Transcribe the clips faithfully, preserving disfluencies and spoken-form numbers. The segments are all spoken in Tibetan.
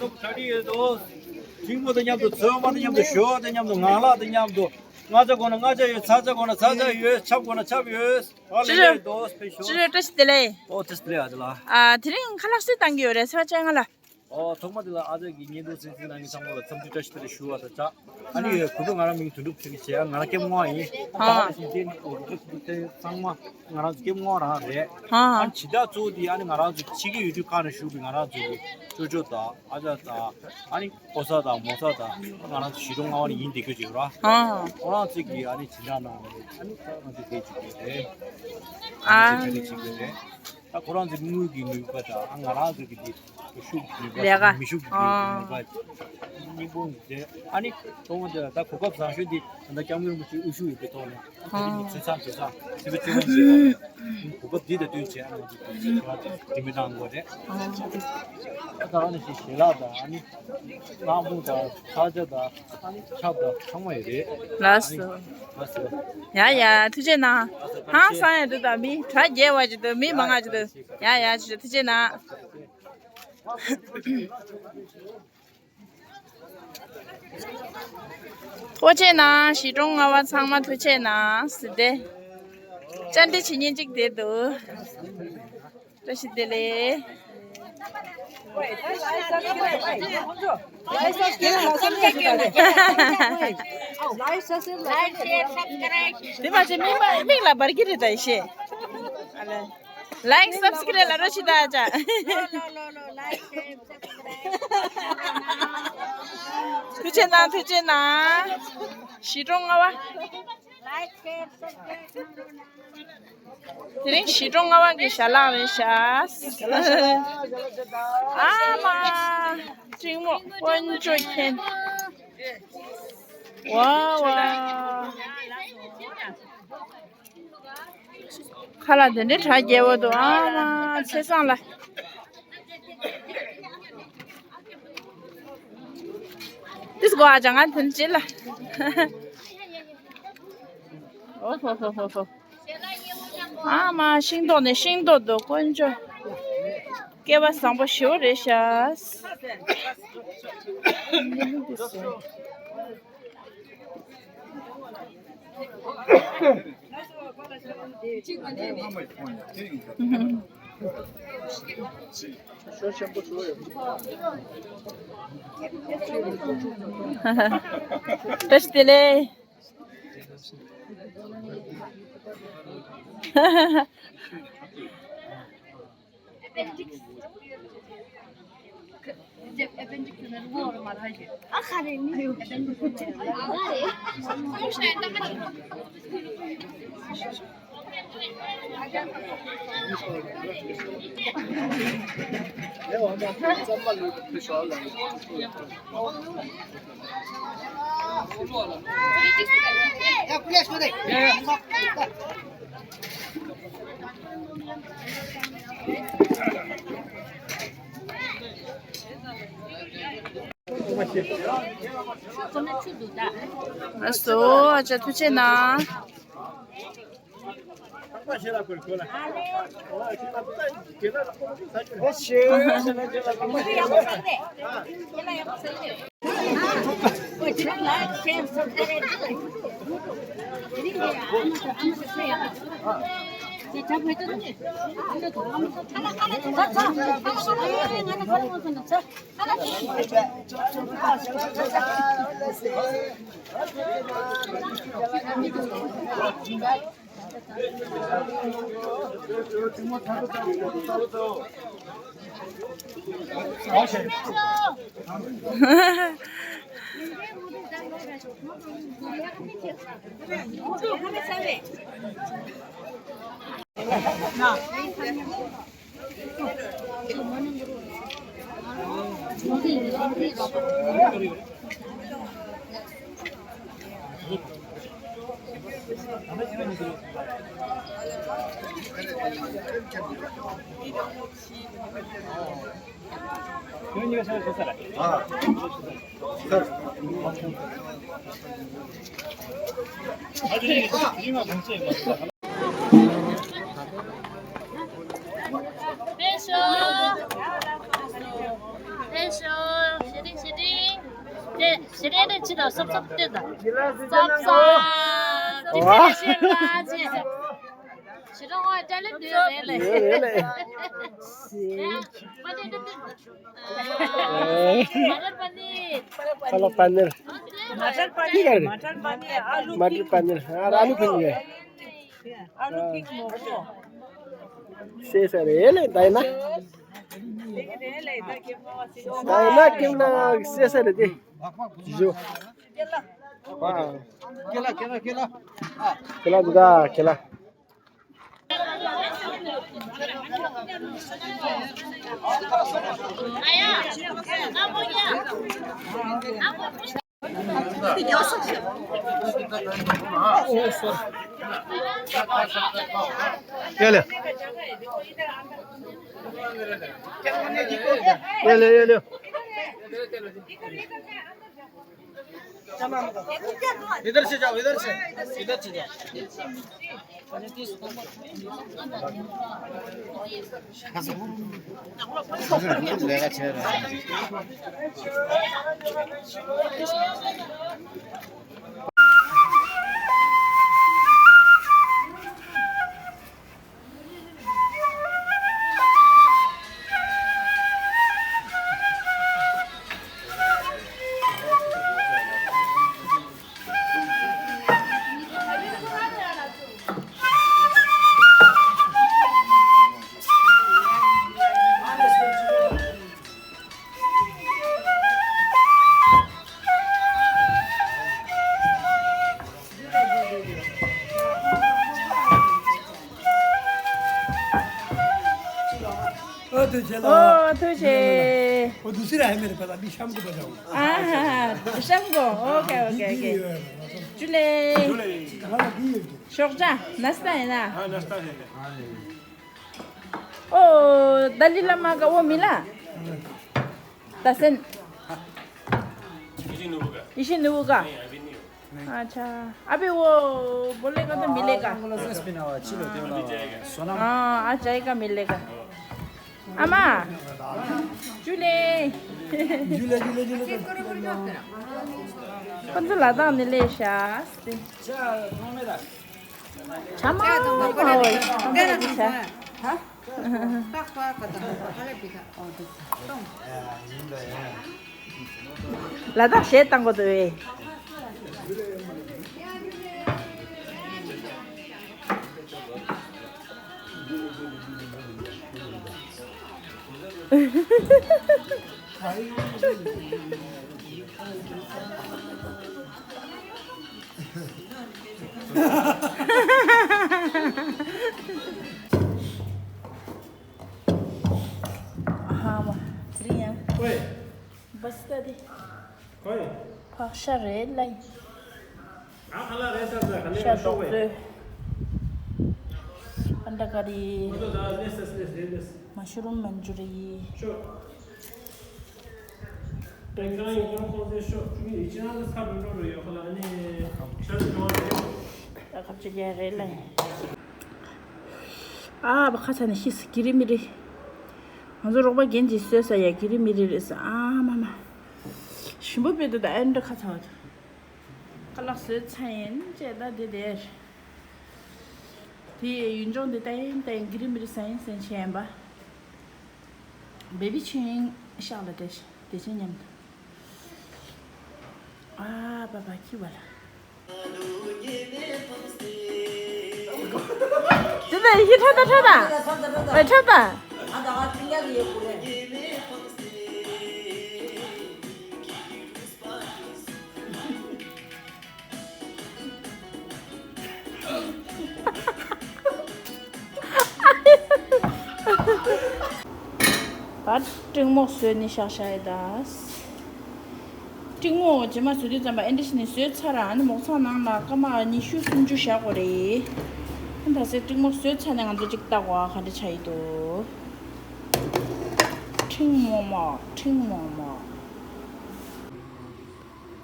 གྲ་སྒྲིག་ཡོད་དོ། འཕྲེང་མོ་དང་མཉམ་དུ། ཚོད་མ་དང་མཉམ་དུ། ཞོ་དང་མཉམ་དུ། ངང་ལག་དང་མཉམ་དུ། སྔ་ཇ་དགོས་ན་སྔ་ཇ་ཡོད། ཚ་ཇ་དགོས་ན་ཚ་ཇ་ཡོད། ཆབ་དགོས་ན་ཆབ་ཡོད། ཨ་ལེ་ལེ་དོ། ཕེབས་ཤོག་ཅི་རེད། བཀྲ་ཤིས་བདེ་ལེགས། ཨོ་ཏེས་ལེ་ཨ་ཅེ་ལགས། ཨ་དེ་རིང་ཁ་ལག་སུས་བཏང་གི་ཡོད་རེད། ཟེར་བ་ཅན་ང་ལ། ཨོ་ཐོག་མ་དེ་ལ་ཨ་ཅག་གི་བརྙན་ཐུང་གསན་གཟིགས་གནང་མཁན་ཚང་མ་ལ་འཚམས་འདྲི་བཀྲ་ཤིས་བདེ་ལེགས་ཞུ་བ་དང་སྦྲགས། ཨ་ནི་གུས་པས་ང་རང་མིང་དོན་གྲུབ་ཚེ་རིང་བྱས། ང་རང་ཀེམ་ངོ་ཡིན། ཧ། ད་ཨ་ནི་དེ་ནི་འུ་ཚོ་དེ་ཚང་མ་ང་རང་ཚོ་ཀེམ་ངོ་རང་རེད། ཧ། ཨ་ནི་ཇི་ལྟར་གཙོ་བོ་དེ་ཨ་ནི་ང་རང་ཚོ་ཕྱི་རྒྱལ་ཡུལ་གྲུ་ཁག་ནང་བཞུགས་པའི་ང་རང་ཚོ་གི་ཅོ་ཅོ་དང་ཨ་ཅག་དང་ཨ་ནི་ཕོ་གསར་དང་མོ་གསར་དང་ང་རང་ཚོ་གཞིས་གྲོང་ལྔ་པ་ནས་ཡིན་བསྡད་ཀྱི་ཡོད་ར། ཧ། ཁོ་རང་ཚོ་གིས་ཨ་ནི་ཇི་ལྟར་གནང་བ་རེད། ཨ་ནི་ད་ང་ཚོ་དེ་བྱེད་ཀྱི་རེད། ཨ་ཨ་ནི་དེ་བྱེད་ཀྱི་རེད། ད་ཁོ་རང་ཚོའི་དངུལ་གྱི་ནུས་པ་དང་ཨ་ང་རང་ཚོ་གི་དེ་ཤུགས་ཀྱི་ནུས་པ་ལས་ཀ། མི་ཤུགས་ཀྱི་ནུས་པ། ཨ་གཉིས་པོ་དེ་ཨ་ནི་གཏོང་བ་དེ་ལ་ད་གོ་སྐབས་བཟང་ཤོས་དེ་ད་ལྟ་སྐྱབས་མགོན་རིན་པོ་ཆེ་དབུ་བཞུགས་ཡོད་པའི་ཐོག་ནས་ཨ་ཨ་དེ་ནི་ཆོས་ཚང་ཆོས་ཚང་སྲིད་པ་ཆོས་དབང་ཞེས་པ་ནས་གོ་སྐབས་འདི་དང་བསྟུན་བྱས་ཨ་ང་ཚོ་དེ་ཚོ་ཁོ་རང་ཚོ་དྲི་མི་བཏང་དགོས་རེད། ཨ་ད་ཨ་ནི་ཞེ་ཞལ་ལག་དང་ཨ་ནི་གླང་པོ་དང་ཚ་ཇ་དང་ཨ་ནི་ཆབ་དང་ཚང་མ་ཡོད་རེད། ལགས་སོ། ལགས་སོ། ཡ་ཡ་ཐུགས་རྗེ་གནང་། ཧང་སང་ཡ་འདུག་ད་མི་གྲ་རྒྱས་པ་ཅིག་འདུག་མི་མང་ང་ཅིག་འདུག་ཡ་ཡ་ཐུགས་རྗེ་གནང་། ཐུགས་རྗེ་གནང་། གཞིས་གྲོང་ལྔ་པ་ཚང་མ་ཐུགས་རྗེ་གནང་ཟེར་ཏེ། བཅར་འདྲི་བྱེད་མཁན་གཅིག་དེ་འདུག་བཀྲ་ཤིས་བདེ་ལེགས། དེ་མ་ཚད་མིག་མ་མིག་ལ་འབར་གྱི་རེད་ད་ཡེ་ཤེས། ཨ་ལེ། ལའིཀ་སབ་སི་ཀི་རེབ་ལ་རོགས་བྱེད་ད་ཅག་ཐུགས་རྗེ་གནང་། ཐུགས་རྗེ་གནང་། གཞིས་གྲོང་ལྔ་པ། དེ་རིང་གཞིས་གྲོང་ལྔ་པ་གི་ཞལ་ལག་རེད་ཤག་ཨ་མ། འཕྲེང་མོ་དཀོན་མཆོག་མཁྱེན། ཝ་ཝ། ཁ་ལག་དེ་འདྲའི་གྲ་རྒྱས་པོ་འདུག་ཨ་མ་ཚེ་བཟང་ལ། ཏིས་གོ་ཨ་ཅག་ང་དེ་འདྲ་ལ། ཨོ་ཧོ་ཧོ་ཧོ་ཧོ། ཨ་མ་ཤིང་ཏོག་ནས་ཤིང་ཏོག་འདུག་དཀོན་མཆོག་སྐལ་བ་བཟང་པོ་ཞེ་པོ་རེད་ཤག་བཀྲ་ཤིས་བདེ་ལེགས། ལགས་སོ། ཨ་ཅག་ཐུགས་རྗེ་གནང་། ཞི་རེ་རེ་ཅི་དང་སོབ་སོབ་སྟེ་དང་། སོབ་སོབ། ཅི་ཕེ་ཤེ་ལ་ཅི། ཞི་རོང་ཨོ་ཊེ་ལེན་ཡོད་རེད་ལེ། ཡོད་རེད་ལེ། ཤི། མ་ཊར་པ་ནིར། ཁ་ལོ་པ་ནིར། མ་ཊར་པ་ནིར། མ་ཊར་པ་ནིར། ཨ་ཨ་ལུ་པ་ནིར། ཨ་ཨ་ལུ་པ་ནིར། ཨ་ལུ་པིང་མོག་པོ། ཤེས་ས་རེད་ལེ་ད་ཡིན་ན། ད་ཡིན་ན་ཀིམ་ལ་ཤེས་ས་རེད་དེ། ཇོ། ཁེ་ལ་ཁེ་ལ་ཁེ་ལ། ཁེ་ལ་འདུག་ད་ཁེ་ལ། ཡ་ལེ། ཡ་ལེ་ཡ་ལེ། इधर से जाओ, इधर से, इधर से जाओ। ཨོ་ཐུགས་རྗེ་ལ། ཨོ་ཐུགས་རྗེ། ཨོ་དུ་སི་ར་ཧེ་མེར་པ་ལ་མི་ཤམ་གི་པ་ལ། ཨ་ཧ་ཧ། ཤམ་གོ། ཨོ་ཀེ་ཨོ་ཀེ་ཨོ་ཀེ། ཇུ་ལེ། ཇུ་ལེ། ཤོག་ཇ་ནས་ཏ་ཡིན་ན། ཨ་ནས་ཏ་ཧེ་ལེ། ཨོ་ད་ལི་ལ་མ་ག་ཨོ་མི་ལ། ད་སེན། ཡེ་ཤེས་ནོར་བུ་ག། ཡེ་ཤེས་ནོར་བུ་ག། ཨ་ཆ། ཨ་བི་ཨོ་བོ་ལེ་ག་ད་མི་ལེ་ག། ཨ་ཨ་ཅའི་ག་མི་ལེ་ག། ཨ་མ། ཇུ་ལེ། ཇུ་ལེ་ཇུ་ལེ་ཇུ་ལེ། ཁོ་ཚོ་ལ་དྭགས་ནས་སླེབས་ཤག་ཇ་མ་མ་འོ་ཡི་ཁམས་པ་གི་ཇ། ཧ། ལ་དྭགས་གཞས་བཏང་གོ་འདུག་བས། ཨ་མ། དེ་རིང་ཡང་། ཨོའི། བ་སི་ཏ་དེ། ཨོའི། ཕག་ཤ་རེད་ལ་ཡིན། ཨ་ཁ་ལག་རེད་ས་ས་ག་ནས་ཤ་ཤོག་ཏོག་ཙེ། ཨན་ཌ་ཀ་རི། ཁོ་ཚོ་ད་ལས་ས་ལས་རེད་ལས། མ་ཤུ་རུམ་མན་ཇུ་རི། ཤོག་དེ་གང་ཡིན་ཀྱང་ཁོང་ཚོའི་ཤོག་བཅུ་གཉིས་རེད། ཁྱེད་རང་ཚོ་ས་འགྲོ་འགྲོ་རུ་ཡོད་ཁོ་ལ་ཨ་ནི་ཤ་རུ་འགྲོ་བ་རེད། ད་ཁ་ཆེ་རྒྱ་རེད་ལ་ཡིན། ཨ་བ་ཁ་ཚ་ནས་ཤི་སི་ཀི་རི་མི་རི། ང་ཚོ་རོགས་པ་རྒན་གྱིས་བཟོས་ས་ཡ་ཀི་རི་མི་རི་རེད་ས། ཨ་མ་མ། ཞིམ་པོ་དཔེ་འདུག་ད་ཨེ་འདྲ་ཁ་ཚ་བ་འདུག་ཁ་ལག་བཟོས་ཚར་ཡིན་ཅེས་ད་འདི་དེར། དེ་ཡུལ་ལྗོངས་འདི་ལྟ་ཡིན་ལྟ་ཡིན་ཀི་རི་མི་རི་ཟ་ཡིན་ཟ་ཡིན་བྱས་ཡིན་པ། བེ་བི་ཆུ་ཡིན་ཤག་ལ་དེ་དེ་ཆེན་མཉམ་དུ། ཨ་པ་པ་ཁྱི་བ་ལ། དེ་ནས་ཡི་ཁྲ་ད་ཁྲ་ད། ཨེ་ཁྲ་ད། ད་ཀྲིང་མོག་བཟོས་ནི་ཤག་ཤག་ཡི་ད། ཀྲིང་མོག་རྗེས་མ་བཟོ་དུས་ཙམ་པ་ཨེ་འདྲ་ཞིག་ནས་བཟོས་ཚར་ར། ཨ་ནི་མོག་ཚང་ནང་ལ་སྐར་མ་ཉི་ཤུ་སུམ་ཅུ་བཞག་དགོས་རེད། ཨ་ད་སེ་ཀྲིང་མོག་བཟོས་ཚར་ནས་ང་ཚོ་གཅིག་ལྟ་དགོས་ཨ་ག་འདྲ་ཆགས་ཡི་འདུག་ཀྲིང་མོག་མོག་ཀྲིང་མོག་མོག་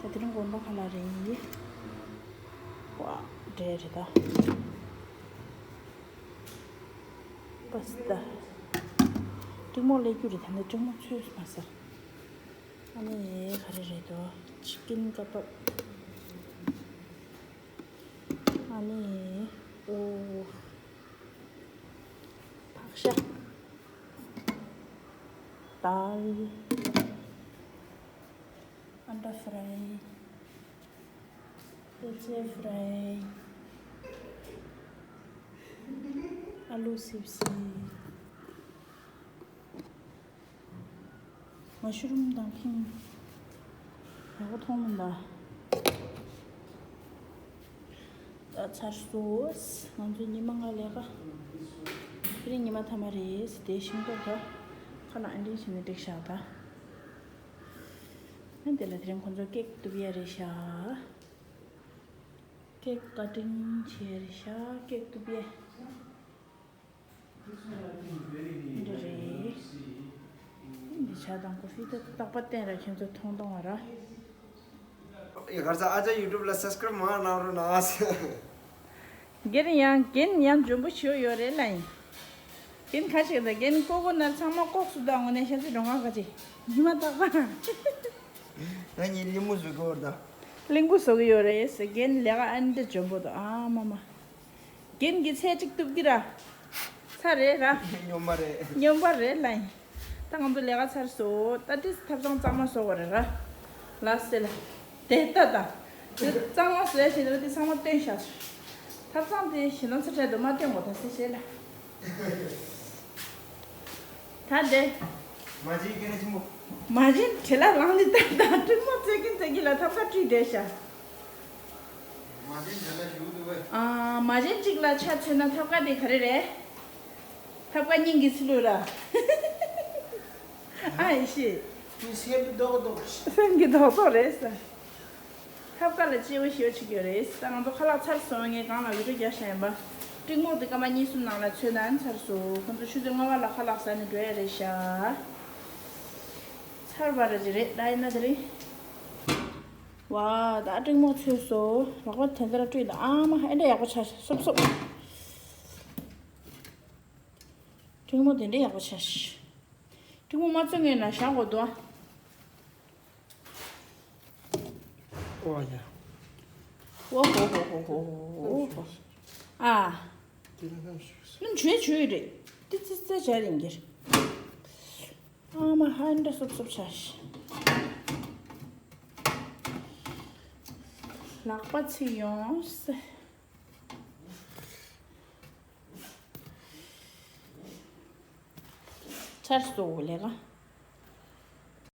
ད་དེ་རིང་དགོན་པ་ག་ལ་རེད་ཡིན། ཝ། འདྲེ་རེད་ད། པ་སི་ཏ། ཀྲིང་མོག་ལས་རྒྱུ་རེད་ད་ནི་ཀྲིང་མོག་ཚོས་མ་ཟེར། ཨ་ནི་ག་རེ་རེད་དོ། ཅི་ཀིན་ཀ་བབ། ཨ་ནི། ཨོ། ཕག་ཤ། དཱལ། ཨན་ཌ་ཕ་རའི། ཨེ་ཅེ་ཕ་རའི། ཨ་ལུ་སིབ་སི། མ་ཤུ་རུམ་དང་ཕིང་། ཡག་པོ་མཐོང་མིན་ད། ད་ཚར་སོང་། ང་ཚོ་ཉི་མ་ལྔ་ལས་ཀ་དེ་རིང་ཉི་མ་མཐའ་མ་རེད། དེ་ཤིང་ཏོག་ད་ཁ་ནང་ཨན་ཏིང་བྱས་ནས་བསྒྲིགས་བཞག་ད། ཨ་དེ་ལ་དེ་རིང་ཁོང་ཚོ་ཀེག་གཏུབ་ཡ་རེད་ཤག་ཀེག་ཀ་ཊིང་བྱེད་ཡ་རེད་ཤག་ཀེག་གཏུབ་ཡ། འདི་རེད། འདི་ཇ་དང་ཀོ་ཧྥི་དེ་རྟག་པར་བསྟན་ར། ཁྱོད་ཚོ་མཐོང་མཐོང་བ་ར། ཡ་གར་ས་ཨ་ཅག་ཡུ་ཊུབ་ལ་སབ་སི་ཀ་རའིབ་མ་གནང་རོགས་གནང་། རྒན་ཡང་རྒན་ཡང་འཇོན་པོ་ཞིག་ཡོད་རེད་ལ་ཡིན། རྒན་ཁ་ཤས་དང་རྒན་ཀོ་ཀོ་ནར་ཚང་མ་ལྐོག་སུ་བཏང་ངོ་ནས་ཤ་ཚའི་སྒྲོན་ཁ་ཁ་ཅིག་ཉི་མ་རྟག་པ། ང་གཉིས་གླིང་མུ་བཟོ་གི་ཡོད་རེད་ད། གླིང་བུ་བཟོ་གི་ཡོད་རེད་ཟེར། རྒན་ལས་ཀ་ཨ་འདྲ་འཇོན་པོ་འདུག་ཨ་མ་མ། རྒན་གྱིས་ཚལ་གཅིག་གཏུབ་ཀྱི་ར། ཚར་རེད་ར། སྨྱོན་པ་རེད། སྨྱོན་པ་རེད་ལ་ཡིན། ད་ང་ཚོ་ལས་ཀ་ཚར་སོང་། ད་ཏིས་ཐབ་ཚང་གཙང་མ་བཟོ་དགོས་རེད་ར། ལ་སེ་ལ། དེ་ལྟ་ད། དེ་གཙང་མ་བཟོས་བྱས་ཏེ་ཚང་མ་སྟོན་བཞག་ད་གཙང་དེ་ཞེ་སྡང་ཚ་ཁྲལ་དུ་མ་སྟོན་དགོས་ད་སེ་བྱས་ལ། ད་འདི། མ་བྱན་སྐད་ཆེན་པོ། མ་བྱན་བྲེལ་ལ་ལངས་ནས་ད་ད་སྤྲིན་མོ་རྩེ་གིན་རྩེ་གིན་ལ་ཐབ་ཀ་བཀྲུས་བསྡད་ཤག་མ་བྱན་བྲེལ་ལ་ཞུ་འདུག་བས། ཨ་མ་བྱན་གཅིག་ལ་ཆ་མཚོན་ན་ཐབ་ཀ་དེ་ག་རེ་རེད། ཐབ་ཀ་སྙིང་གི་ཚི་ལུ་ར། ཨ་ཡེ་ཤེས། ངའི་སེམས་ཀྱི་རྡོག་རྡོག་སེམས་ཀྱི་རྡོག་རྡོག་རེད་ས། ཐབ་ཀ་ལ་སྐྱེ་བོ་ཞེ་པོ་ཅིག་ཡོད་རེད། ད་ང་ཚོ་ཁ་ལག་ཚར་སོང་། ངས་གང་ལ་བི་ཌིའོ་རྒྱག་བཞག་ཡིན་པ། སྤྲིན་མོ་དེ་སྐར་མ་གཉིས་གསུམ་ནང་ལ་ཚོས་ན་ཚར་སོང་། ཁོ་ཚོ་ཆུ་ཚོད་ལྔ་པ་ལ་ཁ་ལག་ཟ་ནས་འགྲོ་ཡ་རེད་ཤག་ཚར་བ་ར་ཅི་རེད་ད་ཡིན་ན་དེ་རིང་། ཝ་ད་སྤྲིན་མོ་ཚོས་སོང་། ལག་པ་དེ་འདྲ་བཀྲུས་ད་ཨ་མ་ཨེ་འདྲ་ཡག་པོ་ཆགས་སོབ་སོབ། སྤྲིན་མོ་དེ་འདྲ་ཡག་པོ་ཆགས། སྤྲིན་མོ་མ་བཙོས་ངས་ན་བཞག་དགོས་འདུག་ཨོ་ཡ། ཨོ་ཧོ་ཧོ་ཧོ་ཧོ་ཧོ་ཧོ། ཨ། དེ་ལ་ནམ་ཞུ། ནམ་བྱོས་བྱོས་རེད། ཏི་ཙི་ཙི་བྱ་རིང་གིར། ཨ་མ་ཧན་ད་སོབ་སོབ་བྱ་ཤི། ལག་པ་ཚིག་ཡོང་སེ། ཚར་སོང་ལས་ཀ།